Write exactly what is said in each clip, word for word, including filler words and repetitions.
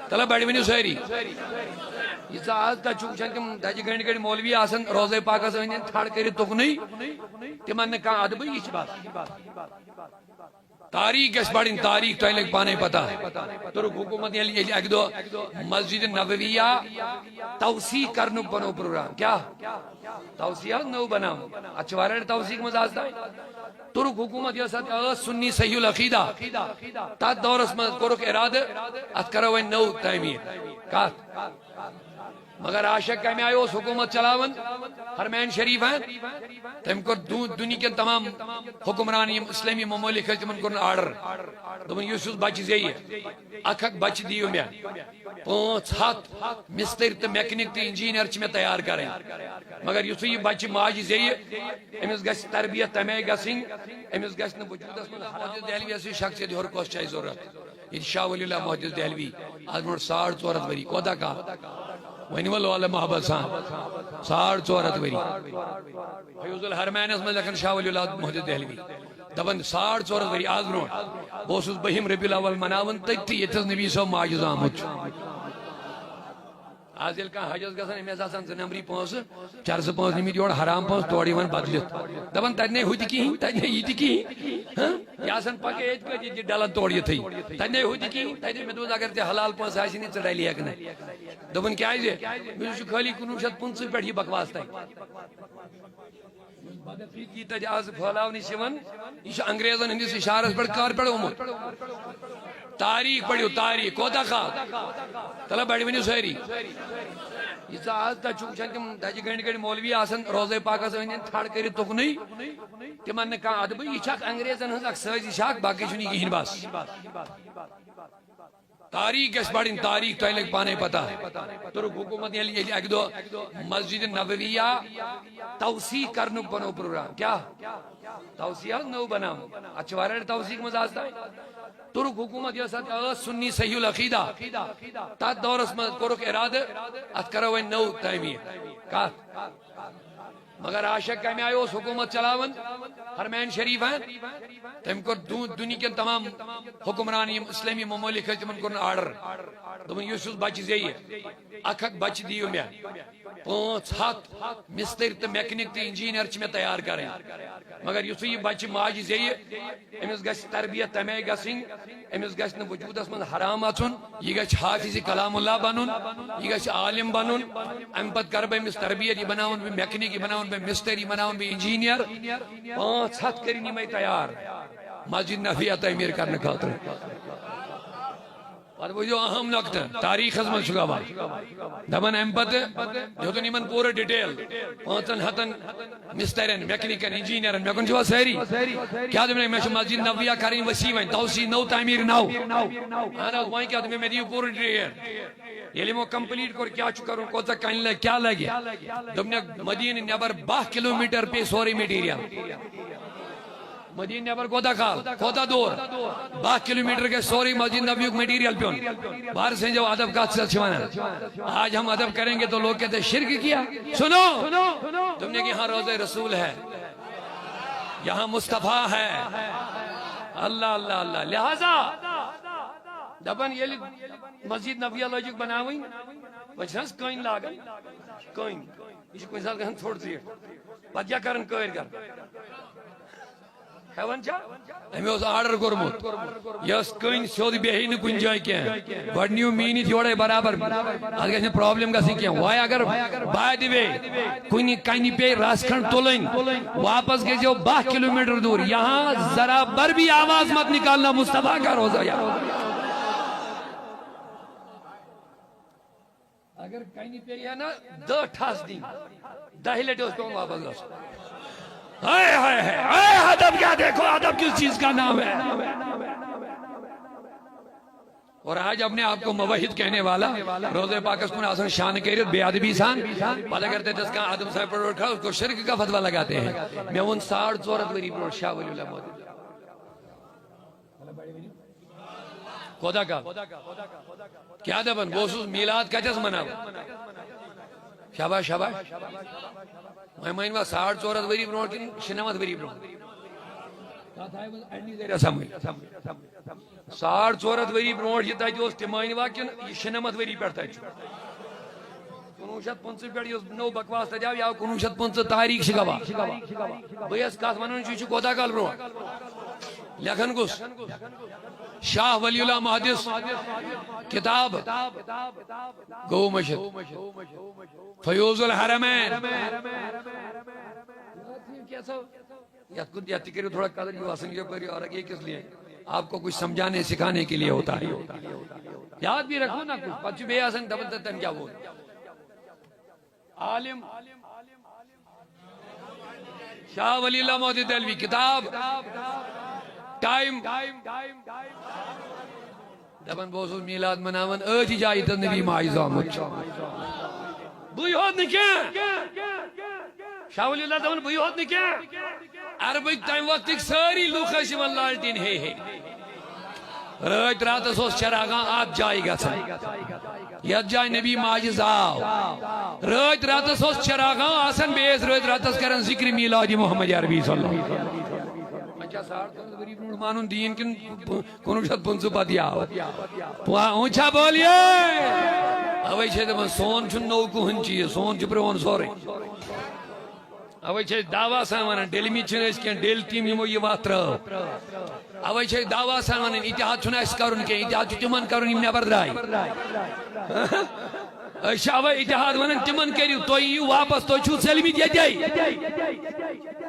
تلہ بڑِ ؤنِو سٲری۔ یہِ ژٕ آز تتہِ چھُکھ وٕچھان، تِم دجہِ گنڈِ گنڈِ مولوی آسان روزے پاکس أنٛدۍ أنٛدۍ تھڑ کٔرِتھ تُکنُے، تِمن نہٕ کانٛہہ ادبٕے، یہِ چھِ بس۔ تاریخ گژھِ پرٕنۍ، تاریخ، تۄہہِ لگہِ پانے پتہ۔ تُرک حکومت ییٚلہِ، ییٚلہِ اکہِ دۄہ مسجد نبویہ توسیع کرنُک بنوو پروگرام، کیٛاہ توسیع حظ نٔو بناوُن؟ اتھ چھِ واریاہ لٹہِ توسیع منٛز آز تام۔ تُرک حکومت یۄس اتھ ٲس سنی صحیح العقیدہ، تتھ دورس منٛز کوٚرُکھ ارادٕ، اتھ کرو وۄنۍ نٔو تعمیٖر۔ کتھ؟ مگر عاشق کمہِ آیہِ اوس حکومت چلاوان؟ حرمین شریفن۔ تٔمۍ کوٚر دو-، دُنیہکٮ۪ن تمام حکمران، یِم اسلٲمی ممٲلِک ٲسۍ، تِمن کوٚرُن آرڈر۔ دوٚپُن، یُس یُس بچہِ زیٚیہِ، اکھ اکھ بچہِ دِیِو مےٚ۔ پانٛژھ ہتھ مستر تہٕ میکنک تہٕ انجینئر چھِ مےٚ تیار کرٕنۍ۔ مگر یُتھُے یہِ بچہِ ماجہِ زیٚیہِ، أمِس گژھِ تربیت تمہِ آیہِ گژھٕنۍ، أمِس گژھِ نہٕ وجوٗدس منٛز حرام۔ محدث دہلوی یَس یہِ شخصیت یورٕ کۄس چھِ اَسہِ ضروٗرت؟ ییٚتہِ شاہ ولی اللہ محدث دہلوی، از برونٛٹھ ساڑ ژور ہتھ ؤری، کوتاہ کال؟ ؤنِو وۄنۍ لولہٕ محبت سان، ساڑ ژور ہتھ ؤری۔ فیوض الحرمینس منٛز لیکھان شاہ ولی اللہ محدث دہلوی، دپان ساڑ ژور ہتھ ؤری از برونٛٹھ۔ بہٕ اوسُس بٔہِم ربیع الاول مناوان تٔتی، ییٚتہِ حظ نبی صٲب ماجہِ زامُت چھُ۔ از ییٚلہِ کانٛہہ حجس گژھان، أمِس آسان زٕ نمبری پونٛسہٕ، چرسہٕ پونٛسہٕ نِمٕتۍ یورٕ، حرام پونٛسہٕ تورٕ یِوان بدلِتھ۔ دپان، تتہِ نے ہُہ تہِ کِہیٖنۍ، تتہِ نے یہِ تہِ کِہیٖنۍ۔ ہاں؟ یہِ آسان پکان ییٚتہِ کٔتھۍ، ییٚتہِ ڈلان تورٕ یِتھٕے۔ تتہِ نے ہُہ تہِ کِہیٖنۍ، تتہِ مےٚ دوٚپُس، اگر ژےٚ حلال پونٛسہٕ آسی نہٕ، ژٕ ڈلی ہٮ۪کھ نہٕ۔ دوٚپُن، کیٛازِ؟ مےٚ دوٚپُس، یہِ چھُ خٲلی کُنوُہ شیٚتھ پٕنٛژٕہ پٮ۪ٹھ یہِ بکواس تتہِ۔ یُس بدفیقی تتہِ آز پھٲلاونہٕ چھِ یِوان، یہِ چھُ انگریزن ہٕنٛدِس اشارس پٮ۪ٹھ کر پٮ۪ٹھ آمُت؟ تاریخ پٔرِو، تاریخ، کوتاہ کال؟ تلہ بڑِ ؤنِو سٲری۔ یہِ ژٕ آز تتہِ چھُکھ وٕچھان، تِم دجہِ گنڈِ گنڈِ مولوی آسان روزے پاکس أنٛدۍ أنٛدۍ تھڑ کٔرِتھ تُکنُے، تِمن نہٕ کانٛہہ ادبٕے۔ یہِ چھِ اکھ انگریزن ہٕنٛز اکھ سٲزِش اکھ، باقٕے چھُنہٕ یہِ کِہیٖنۍ بس۔ تاریخ گژھِ پرٕنۍ، تاریخ، تۄہہِ لگہِ پانے پتہ۔ تُرک حکومت ییٚلہِ، ییٚلہِ اکہِ دۄہ مسجد نبویہ توسیع کرنُک بنوو پروگرام، کیٛاہ توسیع حظ نٔو بناوُن؟ اتھ چھِ واریاہ لٹہِ توسیع منٛز آز تام۔ تُرک حکومت یۄس اتھ ٲس سنی صحیح العقیدہ، تتھ دورس منٛز کوٚرُکھ ارادٕ، اتھ کرو وۄنۍ نٔو تعمیٖر۔ کتھ؟ مگر عاشق کمہِ آیہِ اوس حکومت چلاوان؟ حرمین شریفن۔ تٔمۍ کوٚر دو-، دُنیہکٮ۪ن تمام حکمران، یِم اسلٲمی ممٲلِک ٲسۍ، تِمن کوٚرُن آرڈر۔ دوٚپُن، یُس یُس بچہِ زیٚیہِ، اکھ اکھ بچہِ دِیِو مےٚ۔ پانٛژھ ہتھ مستر تہٕ میکنک تہٕ انجینئر چھِ مےٚ تیار کرٕنۍ۔ مگر یُتھُے یہِ بچہِ ماجہِ زیٚیہِ، أمِس گژھِ تربیت تمہِ آیہِ گژھٕنۍ، أمِس گژھِ نہٕ وجوٗدس منٛز حرام اژُن، یہِ گژھِ حافظ کلام اللہ بنُن، یہِ گژھِ عالم بنُن۔ امہِ پتہٕ کرٕ بہٕ أمِس تربیت، یہِ بناوُن بہٕ میکنک، یہِ بناوُن بہٕ مستر، یہِ بناوُن بہٕ انجینئر۔ پانٛژھ ہتھ کٔرِن یِمے تیار مسجد نبویہ تعمیٖر کرنہٕ خٲطرٕ۔ پتہٕ وٕچھو اہم نۄقطہٕ، تاریخس منٛز چھُ گواہ۔ دپان امہِ پتہٕ دیُتُن یِمن پوٗرٕ ڈیٹیل، پانٛژن ہتن مسترن، میکنیکن، انجینئرن، مےٚ کُن چھِوا سٲری؟ کیٛاہ دوٚپ مےٚ؟ مےٚ چھِ مسجد نبویہ کرٕنۍ وسیع، وۄنۍ توسیع نٔو، تعمیٖر نو۔ اہن حظ، وۄنۍ کیٛاہ دوٚپ مےٚ؟ مےٚ دِیِو پوٗرٕ ڈیٹ۔ ییٚلہِ یِمو کمپلیٖٹ کوٚر، کیٛاہ چھُ کرُن، کۭژاہ کنہِ لگہِ، کیٛاہ لگہِ؟ دوٚپنکھ، مدیٖنہٕ نٮ۪بر باہ کلوٗمیٹر پیٚیہِ سورُے مٹیٖریل۔ مدیٖنہٕ نٮ۪بر کوتاہ کال، کوتاہ دوٗر؟ باہ کلوٗمیٹر گژھِ سورُے مسجد نبویُک مٹیٖریل پیوٚن۔ بہر سٕنٛزیو ادب کتھ سۭتۍ چھِ ونان؟ آج ہم ادب کریں گے تو لوگ کہتے ہیں، شرک کیا؟ سنو، تم نے کہ یہاں روضہ رسول ہے، یہاں مصطفیٰ ہے۔ اللہ، اللہ، اللہ۔ لہذا دپان، ییٚلہِ مسجد نبویہ لٲجِکھ بناوٕنۍ، وۄنۍ چھِ نہ حظ کٔنۍ لاگان؟ کٔنۍ۔ یہِ چھِ کُنہِ ساتہٕ گژھان ژھوٚٹ زیٖٹھ۔ پتہٕ کیٛاہ کران کٲرۍ گر؟ ہٮ۪وان چھا؟ أمۍ اوس آرڈر کوٚرمُت، یۄس کٔنۍ سیوٚد بیٚہہِ نہٕ کُنہِ جایہِ کینٛہہ۔ گۄڈٕ نِیِو میٖنِتھ یورَے برابر، اَتھ گژھِ نہٕ پرابلم گژھٕنۍ کینٛہہ۔ وۄنۍ اگر by the way کُنہِ کنہِ پیٚیہِ رَژھ کھنٛڈ تُلٕنۍ، واپس گٔژھۍزیو باہ کلوٗمیٹر دوٗر، یہاں ذرا بھر بھی آواز مت نکالنا، مصطفیٰ کا روضہ یہاں۔ اگر کنہِ پیٚیہِ ہا نا دَہ ٹھس دِنۍ، دَہہِ لٹہِ اوس پیوان واپس گژھُن۔ ہائے، ہائے، ہائے، ہائے، ادب کیا دیکھو، ادب کس چیز کا نام ہے؟ اور آج اپنے آپ کو موحد کہنے والا روضہ پاکس کُن آسان شانہٕ کٔرِتھ بے ادبی سان، پتہٕ اگر تتٮ۪س کانٛہہ ادب سان پٲٹھۍ کھڑا، اس کو شرک کا فتویٰ لگاتے ہیں۔ مےٚ ووٚن ساڑ ژور ہتھ ؤری برونٛٹھ شاہ ولی اللہ محدث۔ کوتاہ کال؟ کیٛاہ دپان؟ بہٕ اوسُس میلاد کتٮ۪س مناوان؟ شاباش، شاباش۔ وۄنۍ مٲنۍ وا ساڑ ژور ہتھ ؤری برونٛٹھ کِنہٕ شُنَمتھ ؤری برونٛٹھ؟ کتھ آیہِ وۄنۍ اَمی ذٔریعہٕ سمجھ؟ ساڑ ژور ہتھ ؤری برونٛٹھ یہِ تتہِ اوس، تِم مٲنۍ وا کِنہٕ یہِ شُنمتھ ؤری پٮ۪ٹھ تتہِ چھُ؟ کُنوُہ شیٚتھ پٕنٛژٕہ پٮ۪ٹھ یُس نوٚو بکواس تتہِ آو، یہِ آو کُنوُہ شیٚتھ پٕنٛژٕہ، تاریخ چھِ گواہ۔ بہٕ یَس کتھ ونان چھُ، یہِ چھُ کوتاہ کال برونٛٹھ؟ لیکھن کُس؟ شاہ ولی اللہ محدث، کتاب گوٚو مٔشِتھ، فیوض الحرمین۔ یتھ کُن، یتھ تہِ کٔرِو تھوڑا قدر، یہِ آسان یپٲرۍ عورت، یہ کس لیے؟ آپ کو کچھ سمجھانے سکھانے کے لیے ہوتا ہے۔ یاد بھی رکھو نا کچھ، پتہٕ چھُ بیٚیہِ آسان دپان، تہٕ تٔمۍ کیٛاہ ووٚن؟ عالم شاہ ولی اللہ محدث دہلوی، کتاب ٹائم۔ دپان، بہٕ اوسُس میلاد مناوان أتھۍ جایہِ، ییٚتٮ۪تھ نبی ماجہِ زامُت چھُ۔ بٕے ہوت نہٕ کینٛہہ۔ شاہ ولی اللہ دپان، بٕے ہوت نہٕ کینٛہہ۔ عربٕکۍ تمہِ وقتٕکۍ سٲری لُکھ ٲسۍ یِوان لالٹیٖن ہے ہے۔ رٲتۍ راتس اوس چراغاں اتھ جایہِ گژھان، یتھ جایہِ نبی ماجہِ زاو۔ رٲتۍ راتس اوس چراغاں آسان، بیٚیِس رٲتۍ راتس کران ذکر میلاد محمد عربی صلی اللہ علیہ وسلم۔ اچھا، ساڑ ژور ہتھ ؤری برونٛٹھ مانُن دیٖن کِنہٕ کُنوُہ شیٚتھ پٕنٛژٕہ پتہٕ یہِ آو؟ پا-، اونچھا بولیے۔ اوے چھِ دپان، سون چھُنہٕ نوٚو کٕہٕنۍ چیٖز، سون چھُ پرٛون سورُے۔ اوے چھِ أسۍ دعویٰ سان ونان، ڈیلمٕتۍ چھِنہٕ أسۍ کینٛہہ، ڈیلۍ تِم یِمو یہِ وَتھ ترٲو۔ اوے چھِ أسۍ دعویٰ سان ونان، اتحاد چھُنہٕ اَسہِ کرُن کینٛہہ، اتحاد چھُ تِمن کرُن یِم نٮ۪بر درٛاے۔ أسۍ چھِ اوے اتحاد ونان، تِمن کٔرِو، تُہۍ یِیِو واپس، تُہۍ چھِو ژٔلمٕتۍ ییٚتے۔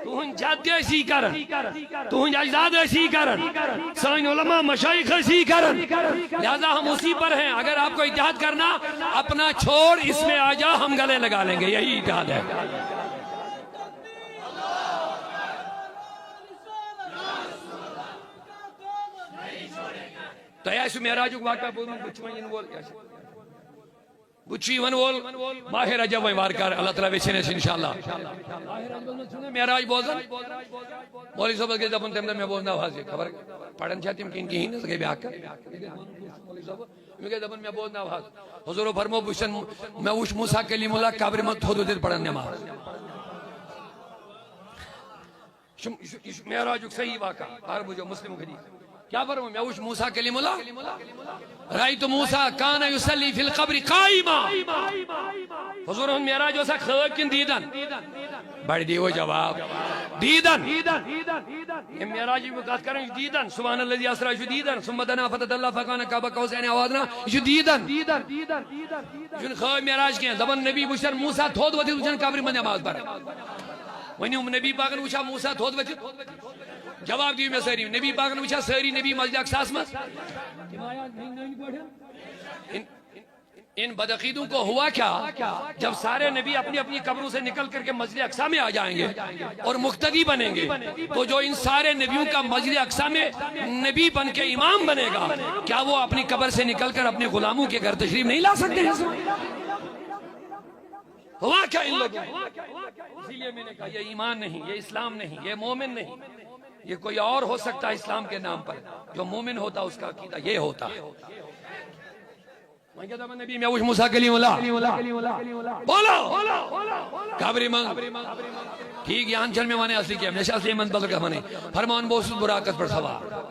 تُہُنٛد جد تہِ ٲسۍ یی کران، تُہُنٛد اجداد ٲسۍ یی کران، سٲنۍ علماء مشایخ ٲسۍ یی کران۔ لہذا ہم اسی پر ہیں، اگر آپ کو اتحاد کرنا، اپنا چھوڑ، اس میں آ جا، ہم گلے لگا لیں گے، یہی اتحاد ہے۔ تۄہہِ آسِوٕ معراجُک واقعہ بوٗزمُت، بہٕ چھُس وۄنۍ یِنہٕ وول، یہِ آسہِ۔ بہٕ چھُس یِوان وول ماہِ رجب وۄنۍ وارٕ کارٕ، اللہ تعالیٰ ویژھِ اَسہِ انشاءاللہ۔ ماہِ رجبس منٛز چھُنہ معراج بوزان؟ مولوی صٲبس گژھِ دَپُن تَمہِ دۄہ، مےٚ بوزناو حظ یہِ، خبر پَران چھا تِم کِنہٕ کِہیٖنۍ نہٕ، سُہ گٔے بیٛاکھ کَتھ۔ مولوی صٲب، أمِس گژھِ دَپُن، مےٚ بوزناو حظ۔ حضوٗرو فرموو، بہٕ چھُسَن، مےٚ وُچھ موسیٰ کلیٖم اللہ قبرِ منٛز تھوٚد وُتھِتھ پَران نٮ۪ماز۔ یہِ چھُ، یہِ چھُ، یہِ چھُ معراجُک صحیح واقعہ۔ اگر بوٗزِو مسلم حدیث۔ کیٛاہ فرموو؟ مےٚ وُچھ موسیٰ کلیم اللہ۔ رأیت موسیٰ کان یصلی فی القبر قائما۔ حضوٗرن ہُنٛد معراج اوسا خواب کِنہٕ دیٖدن؟ بڑِ دیٖوٕ جواب۔ دیٖدن۔ ییٚمہِ معراجٕچ بہٕ کتھ کران، یہِ چھُ دیٖدن۔ سبحان الذی اسری، یہِ چھُ دیٖدن۔ ثم دنا فتدلی فکان قاب قوسین او ادنی، یہِ چھُ دیٖدن۔ یہِ چھُنہٕ خواب معراج کینٛہہ۔ دپان نبی وُچھن موسیٰ تھوٚد ؤتھِتھ، وُچھن قبرِ منٛز نماز پران۔ ؤنِو، نبی پاکن وُچھا موسیٰ تھوٚد ؤتھِتھ؟ جواب دِیِو مےٚ سٲری، نبی پاکن وُچھا سٲری نبی مسجد اقصاہس منٛز؟ ان، ان بدعقیدوں کو ہوا کیا؟ جب سارے نبی اپنی اپنی قبروں سے نکل کر کے مسجد اقصی میں آ جائیں گے اور مقتدی بنیں گے، تو جو ان سارے نبیوں کا مسجد اقصی میں نبی بن کے امام بنے گا، کیا وہ اپنی قبر سے نکل کر اپنے غلاموں کے گھر تشریف نہیں لا سکتے ہیں؟ ہوا کیا ان لوگوں کو؟ اسی لیے میں نے کہا، یہ ایمان نہیں، یہ اسلام نہیں، یہ مومن نہیں، یہ کوئی اور ہو سکتا ہے اسلام کے نام پر۔ جو مومن ہوتا، اس کا عقیدہ یہ ہوتا۔ وۄنۍ کیٛاہ دَپان نبی، مےٚ وُچھ موسیٰ کلیم اللہ۔ بولو۔ قبرِ منٛز۔ ٹھیٖک، یہِ ہن چھَنہٕ مےٚ وَنٕنۍ اَصلی کینٛہہ، مےٚ چھِ اَصلی یِمَن بدل کَتھ وَنٕنۍ۔ فرمان، بہٕ اوسُس بُراقَس پٮ۪ٹھ سوار۔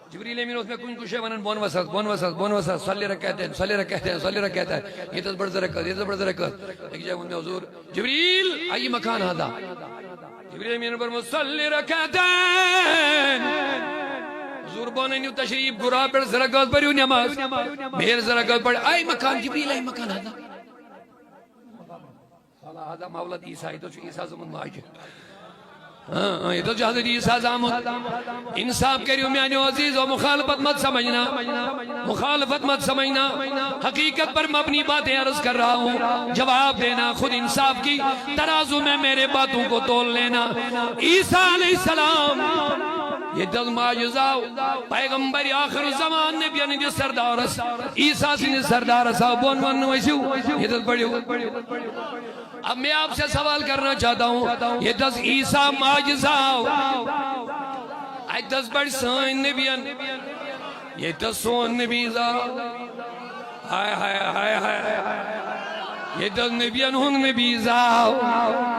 جبریل امین اوس مےٚ کُنہِ کُنہِ جایہِ ونان، بۄن وس حظ، بۄن وس حظ، بۄن وس حظ، صلی رکعتین، صلی رکعتین، صلی رکعتین، ییٚتہِ حظ بڑ زٕ رکعت، ییٚتہِ حظ بڑ زٕ رکعت۔ أکِس جایہِ ووٚن مےٚ، حضور، جبریل، أی مکان ہذا؟ جبریل امین فرموو، صلی رکعتین۔ حضور، بۄن أنِو تشریف، گُرا پٮ۪ٹھ زٕ رکعت پٔرِو نٮ۪ماز۔ مےٚ ییٚلہِ زٕ رکعت پٔر، أی مکان جبریل، أی مکان ہذا؟ قال هذا مولد عیسیٰ، ییٚتہِ اوس عیسیٰ زامُت ماجہِ۔ ہاں، ہاں، ییٚتہِ اوس حضرت عیسیٰ زامُت۔ انصاف کٔرِو میٛانیو عزیٖزو، مخالفت مت سمجھنا، مخالفت مت سمجھنا۔ حقیقت پر مبنی باتیں عرض کر رہا ہوں، جواب دینا، خود انصاف کی ترازو میں میرے باتوں کو تول لینا۔ عیسیٰ علیہ السلام، ییٚتہِ اوس ماجہِ زاو، پیغمبر آخر الزمان، نبیَن ہٕنٛدِس سردارس، عیسیٰ سٕنٛدِس سردارس آو بۄن وننہٕ، ؤسِو، ییٚتہِ حظ پٔرِو۔ اب میں آپ سے سوال کرنا چاہتا ہوں، ییٚتہِ حظ عیسیٰ ماجہِ زاو، اَتہِ حظ پَرِ سٲنۍ نبیَن، ییٚتہِ حظ سون نبی زاو۔ ہائے، ہائے، ہائے، ہائے۔ ییٚتہِ نبین ہُنٛد نبی زاو،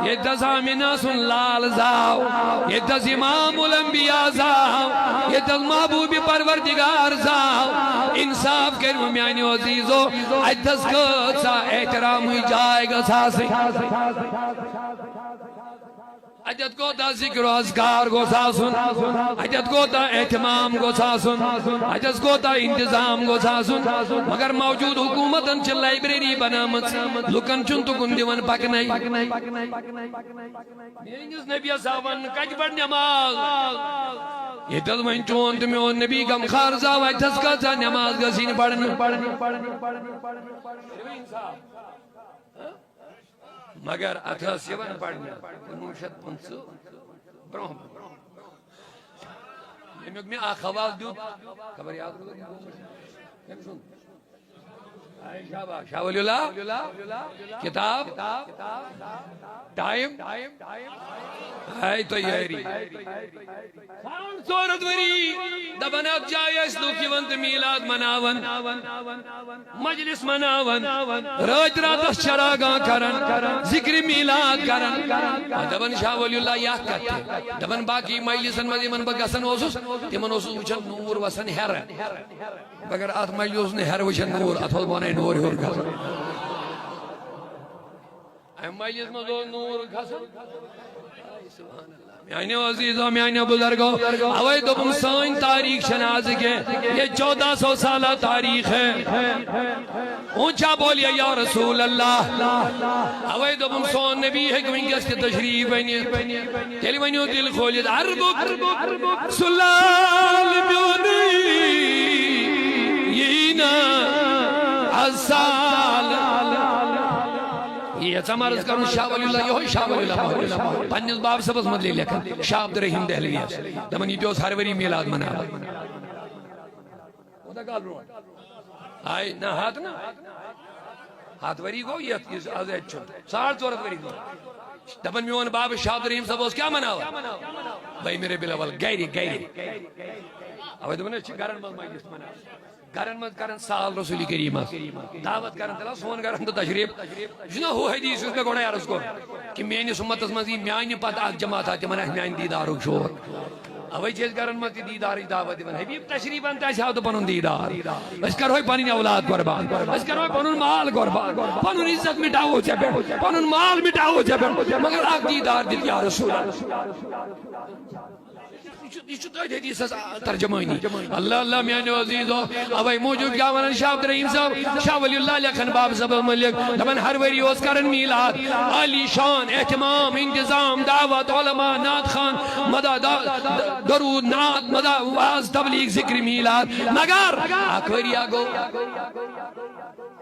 ییٚتہِ آمنہ سُنٛد لال زاو، ییٚتہِ امام الانبیاء زاو، ییٚتہِ محبوب پروردگار زاو۔ انصاف کٔرِو میانیو عزیزو، اتہِ کۭژاہ احترامٕچ جاے گٔژھ آسٕنۍ۔ اتٮ۪تھ کوتاہ ذکر و اذکار گوٚژھ آسُن، اتٮ۪تھ کوتاہ اہتمام گوٚژھ آسُن، اتٮ۪تھ کوتاہ انتظام گوٚژھ آسُن۔ مگر موجود حکومتن چھِ لائبریری بنٲمٕژ، لُکن چھُنہٕ تُکُن دِوان پکنَے۔ میٲنِس نبیَس آو وننہٕ، کتہِ پرِ نماز؟ ییٚتٮ۪تھ وۄنۍ چون تہٕ میون نبی غمخار زاو، اتٮ۪تھ کۭژاہ نماز گژھِ یِنۍ پرنہٕ؟ مگر اتھ ٲس یِوان پرنہٕ کُنوُہ شیٚتھ پٕنٛژٕہ برونٛہہ برونٛہہ۔ ییٚمیُک مےٚ اکھ حوالہٕ دیُت، خبر یاد روٗدٕ کٔمۍ سُنٛد؟ اے شاباش، شاہ ولی اللہ، کتاب، ٹائم، اے تیاری۔ ساڑ ژور ہتھ ؤری دپان، اتھ جایہِ ٲسۍ لُکھ یِوان تہٕ میلاد مناوان، مجلس مناوان، رٲتۍ راتس چراگاہ کران، ذکر میلاد کران۔ دپان شاہ ولی اللہ یتھ کتھ تہِ۔ دپان باقی مجلسن منٛز یِمن بہٕ گژھان اوسُس، تِمن اوسُس وٕچھان نوٗر وسان ہیرٕ، مگر اتھ مجلس اوس نہٕ ہیرٕ وٕچھان نوٗر، اتھ اوس بۄنے نوٗر ہیوٚر کھسان۔ امہِ مجلس منٛز اوس نوٗر کھسان۔ میانیو عزیزو، میانیو بزرگو، اوے دوٚپُم، سٲنۍ تاریخ چھنہٕ آز کینٛہہ، یہ چودہ سو سالہ تاریخ ہے۔ اونچا بولیے یا رسول اللہ۔ اوے دوٚپُم، سون نبی ہیٚکہِ وٕنکیٚس تہِ تشریف أنِتھ۔ تیٚلہِ ؤنِو دِل کھوٗلِتھ، عربُک سُہ لال میونٕے یی نہٕ از سال۔ یہِ یژھان عرض کرُن شاہ ولی اللہ، یِہوٚے شاہ ولی اللہ محمد۔ پننِس باب صٲبس متعلق لیکھان شاہ عبدالرحیم دہلویس، دپان یہِ تہِ اوس ہر ؤری میلاد مناوان۔ کوٗتاہ کال برونٛٹھ؟ آے نہ ہتھ نہ۔ ہتھ ؤری گوٚو یتھ، یُس از اتہِ چھُ۔ ساڑ ژور ہتھ ؤری گوٚو۔ دپان میون باب شاہ عبدالرحیم صٲب اوس کیٛاہ مناوان؟ بٔہمہِ ربیع الاول گرِ، گرِ۔ اوے دوٚپُن أسۍ چھِ گرن منٛز مجلس مناوان۔ گرن منٛز کرن سال رسول کریمس۔ دعوت کرن تیٚلہِ سون گرن تہٕ تشریف۔ یہِ چھُنہ ہُہ حدیث یُس مےٚ گۄڈے عرض کوٚر کہِ میٲنِس اُمتس منٛز یی میانہِ پتہٕ اکھ جماعت، تِمن آسہِ میانہِ دیدارُک شوق۔ اوے چھِ أسۍ گرن منٛز تہِ دیدارٕچ دعوت دِوان۔ حبیب تشریف ان تہٕ اَسہِ ہاو تہٕ پنُن دیدار۔ أسۍ کرہوے پنٕنۍ اولاد قربان، أسۍ کرہوے پنُن مال قربان، پنُن عزت مٹاوو ژےٚ پٮ۪ٹھ، پنُن مال مٹاوو ژےٚ پٮ۪ٹھ، مگر اکھ دیدار دِتھ یا رسول اللہ۔ یہِ چھُ، یہِ چھُ تٔتھۍ حدیثس ترجمٲنی۔ اللہ اللہ میانیو عزیزو، اوے موٗجوٗب کیٛاہ ونان شاہ عبدالرحیم صٲب، شاہ ولی اللہ لیکھان باب صٲبس مُتعلق، دپان ہر ؤری اوس کران میلاد، عالی شان، اہتمام، انتظام، دعوت، علماء، نعت خوان، مدہ، دا-، دا-، درود، نعت، مدہ، واز، تبلیغ، ذکر، میلاد۔ مگر اکھ ؤری گوٚو،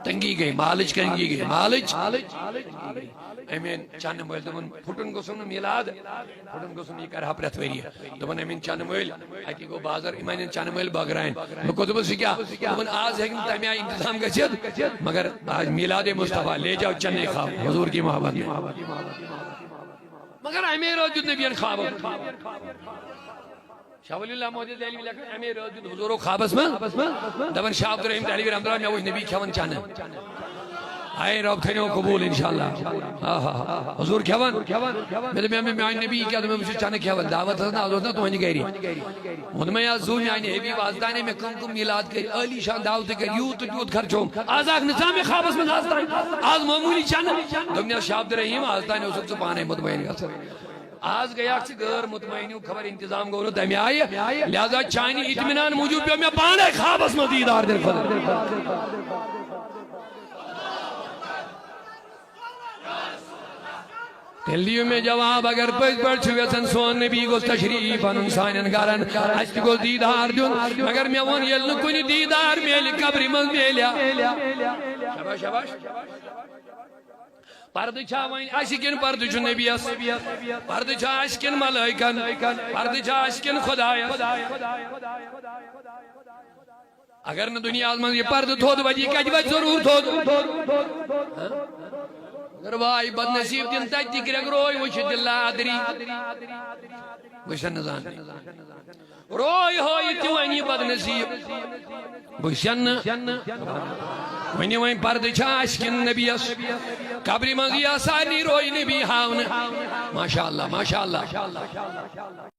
تنگی گٔے، مالٕچ تنگی گٔے، مالٕچ۔ امین چنہٕ مٲلۍ دوٚپُن، پھُٹُن گوٚژھُم نہٕ میلاد، پھُٹُن گوٚژھُم، یہِ کرٕ ہا پرٛٮ۪تھ ؤرِیہِ۔ دوٚپُن، امین چنہٕ مٲلۍ، اتی گوٚو بازر، یِم انن چنہٕ مٲلۍ بٲگراین۔ مےٚ کوٚر دوٚپُس، یہِ کیٛاہ؟ دوٚپُن، آز ہیٚکہِ نہٕ تمہِ آیہِ انتظام گٔژھِتھ، مگر آج میلاد مصطفیٰ، لے جاؤ چنے کھاؤ، حضور کی محبت میں۔ مگر امے رٲژ دیُت نبین خوابن۔ شاہ ولی اللہ محدث دہلوی لیکھان، امے رٲژ دیُت حضورو خوابس منٛز، دپان، شاہ عبدالرحیم دہلوی رحمۃ اللہ، مےٚ وٕچھ نبی کھٮ۪وان چنہٕ۔ اے رب، تھٲینو قبول انشاءاللہ۔ آہا۔ حضور کھٮ۪وان۔ مےٚ دوٚپ، مےٚ، مےٚ، میانہِ نبی کیٛاہ دوٚپ، مےٚ وٕچھ چنہٕ کھٮ۪وان، دعوت ٲس نہ، از اوس نہ تُہنٛدِ گرِ۔ ووٚن مےٚ، یَس زُو میانہِ حبیب، از تانۍ مےٚ کٕم کٕم میلاد کٔرۍ، عٲلی شان دعوتہٕ کٔرۍ، یوٗت تہٕ تیوٗت خرچوم۔ از آکھ نہٕ ژٕ مےٚ خوابس منٛز از تانۍ۔ از معموٗلی چنہٕ۔ دوٚپنس، شاہ عبدالرحیم، از تانۍ اوسُکھ ژٕ پانے مطمئن گژھان۔ از گٔیاکھ ژٕ غٲر مطمئن ہیوٗ، خبر انتظام گوٚو نہٕ تمہِ آیہِ، لہذا چانہِ اطمینان موٗجوٗب پیوٚو مےٚ پانے خوابس منٛز دیٖدار دِنہٕ خٲطرٕ۔ تیٚلہِ دِیِو مےٚ جواب، اگر پٔزۍ پٲٹھۍ چھِو یژھان سون نبی گوٚژھ تشریف انُن سانٮ۪ن گرن، اسہِ تہِ گوٚژھ دیٖدار دیُن، مگر مےٚ ووٚن، ییٚلہِ نہٕ کُنہِ دیٖدار میلہِ، قبرِ منٛز میلیا؟ شاباش، شاباش۔ پردٕ چھا وۄنۍ اسہِ کِنہٕ پردٕ چھُ نبیَس؟ پردٕ چھا اسہِ کِنہٕ ملائکن؟ پردٕ چھا اسہِ کِنہٕ خدایس؟ اگر نہٕ دُنیاہس منٛز یہِ پردٕ تھوٚد وۄنۍ، یہِ کتہِ وۄتھِ ضروٗر تھوٚد؟ ہاں؟ اگر واے بدنصیب دِن تتہِ تہِ کرٛٮ۪کھ روے وٕچھِتھ، دِل لا ادری۔ بہٕ چھُس نہٕ زانان۔ روے ہٲیِتھ تہِ وۄنۍ یہِ بدنصیب۔ بہٕ چھُس نہٕ۔ ؤنِو وۄنۍ، پردٕ چھا عاشقِ نبیَس؟ قبرِ منٛز یہِ آسانی روے نبی ہاونہٕ۔ ماشاء اللہ، ماشاء اللہ۔